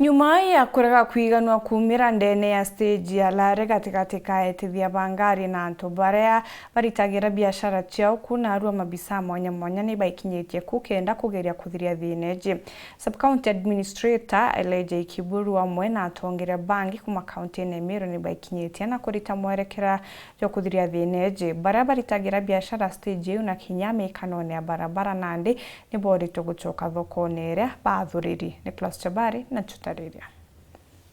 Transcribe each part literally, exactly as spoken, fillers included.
Nyuma ya kurega kwiganwa kuumira ndene ya stage ya Lare gatigati ka etithia ba ngari na antu baria baritagira biashara ciao ku, naarua mabisa mwanya mwanya ni baikinyitie ku kenda kugeria kuthiria thina iji. Sub-county administrator Elijah Ikiburu amwe na atongeria bangi kuma kaunti ya Meru ni baikinyitie na kurita mwerekera jwa kuthiria thina iji. Baria baritagira biashara stage iu na kinya mikanone ya barabara nandi ni boritwe gucoka thokone iria baathuriri. Nicholas Chabari na Chuta Riria.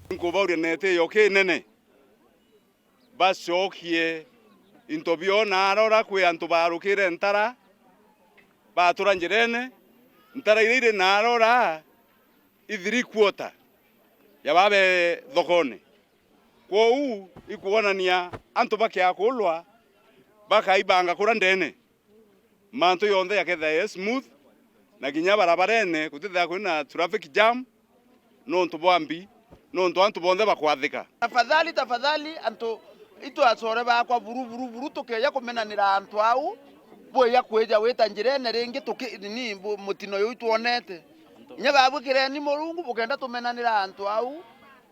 Nkubauria nete yo kinene, bacokie into bio naarora kwi antu baarukire ntara, baatura njirene, ntara iria iri naarora i three quarter ya babe thokone. Kwou ikwonania antu bakiakulwa bakaibanga kura ndene, mantu yonthe yakethira e smooth, na kinya barabarene gutithira kwina traffic jam nontu bwa mbi, nontu antu bonthe bakwathika. Tafadhali, tafadhali, antu itu acore bakwa, buru, buru, buru, tukeja kumenanira antu au, bwija kwija wita njirene ringi tuki-, nini, bu-, mutino juu twonete. Inya babwikireni Murungu bukenda tumenanira antu au,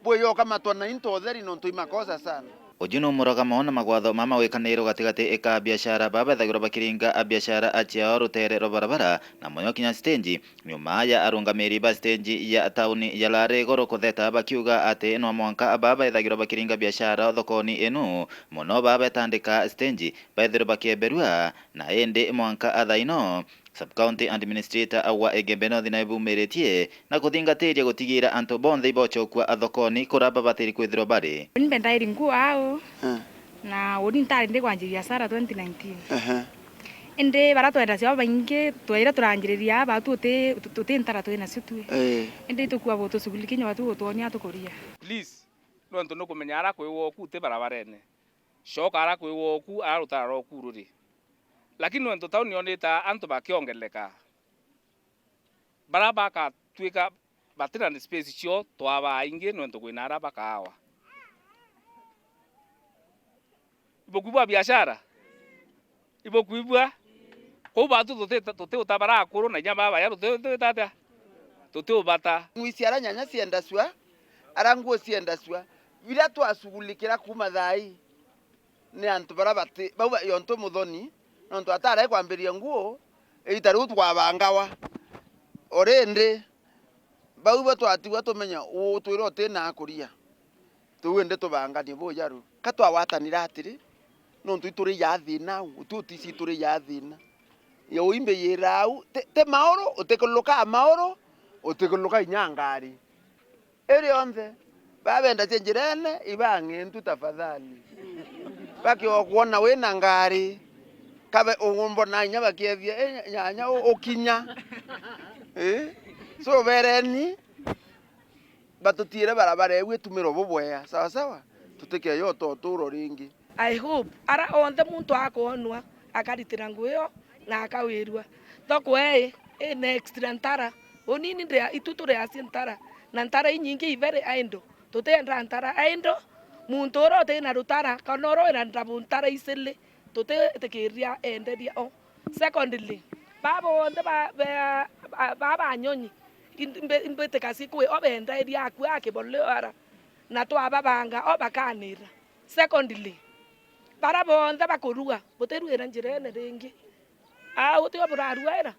bwija ukamatwa na into utheri nontu i makosa sana. Uju ni umuragamo na magwatho ma mawikaniiro gatigati ka abiashara babethagirwa bakiringa abiashara ciao rutere rwa barabara, na mono kinya stage, nyuma ya arungamiri ba stage ya tauni ya Lare iguru kutheta bakiuga ati no mwanka babethagirwa bakiringa biashara thokoni inu, mono babetandika stage bethirwe bakieberua, na indi mwanka athaino Sub-county administrator wa Igembe North nawe bumiritie na kuthingatiria gutigira antu bonthe ibocokua thokoni kuria babatiri kwithirwa bari. Ni mbendairi nguo au, Eh. na uni ntari ndi kwanjiria biashara twenty nineteen. Ehe. Indi baria twenda cio baingi, twaira turanjiriria aba tu uti, uti ntara twina cio tui. Eh. Indi tukua bo tushughulikie nyuma tu utwonia tukuria. Please, nontu nukumenya ara kwi woku uti barabarene. Coka ara kwi woku, ara rutara rwoku ruri. Lakini nontu tauni yonete antu bakiongerereka, baria bakatwika batina space cio twabaa ingi nontu kwina aria bakaawa. Ibukwibua biashara? Ibukwibua? Kwou batu tuti, tuti utabara akuru na inya baba ya tuti, tuti atia? Tuti ubata. Ng'ui cia ara nyanya ciendacua, ara nguo ciendacua, biria twashughulikira kuuma thaa ii. Ni antu baria bati, bau ba, yontu Muthoni, nontu atare kwambiria nguo, igita riu twabangawa. Already, bau bo twatigwa tumenya uu twira utina akuria. Tuu indi tubanganie buja riu. Ka twawatanira atiri, nontu ituri ya thina au, uti utisi ituri ya thina. Ya uimbi yira au, ti, ti mauru, utikuluka mauru, utikuluka inya ngari. Irionthe, babendacia njirene, ibang'entu tafadhali. Bakiokwona wina ngari, kabe umbona inya bakiethia, "Eh, nyanya u-, ukinya." Eh? So, bereni, batutiire barabara iu itumiro bubwea, sawa sawa? Tutikeyote uturo ringi. I hope ara onthe muntu akwonwa akaritira nguo iyo na akawirua. Thoko ii ina extra ntara. Unini ndia, itu turi aci ntara. Na ntara inyingi i very idle. Tutienda ntara idle. Muntu uria utina rutara, kana uria wina ndabu ntara icili, tutitikiria enderia o. Secondly, baba onthe ba, ba, ba, ba, ba nyonyi, imbi-, imbitika cikwi o benderia akua akibolio ara. Na twababanga o bakanira. Secondly, bara bonthe bakuruga, butiruira njirene ringi. Aa, utio buraruaira?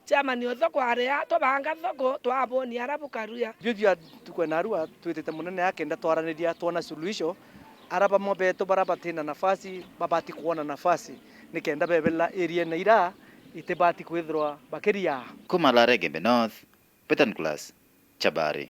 Chairman o thoko aria, twabanga thoko, twabonia ara bukaruya. Jujua tukwena arua, twitite munene akenda twaraniria twona suluhisho, ara bamwe betu bara batina nafasi, babati kwona nafasi, nikenda bebela area na ira itibati kwithirwa bakiria. Kuma Lare Igembe North, Peter Nicholas, Chabari.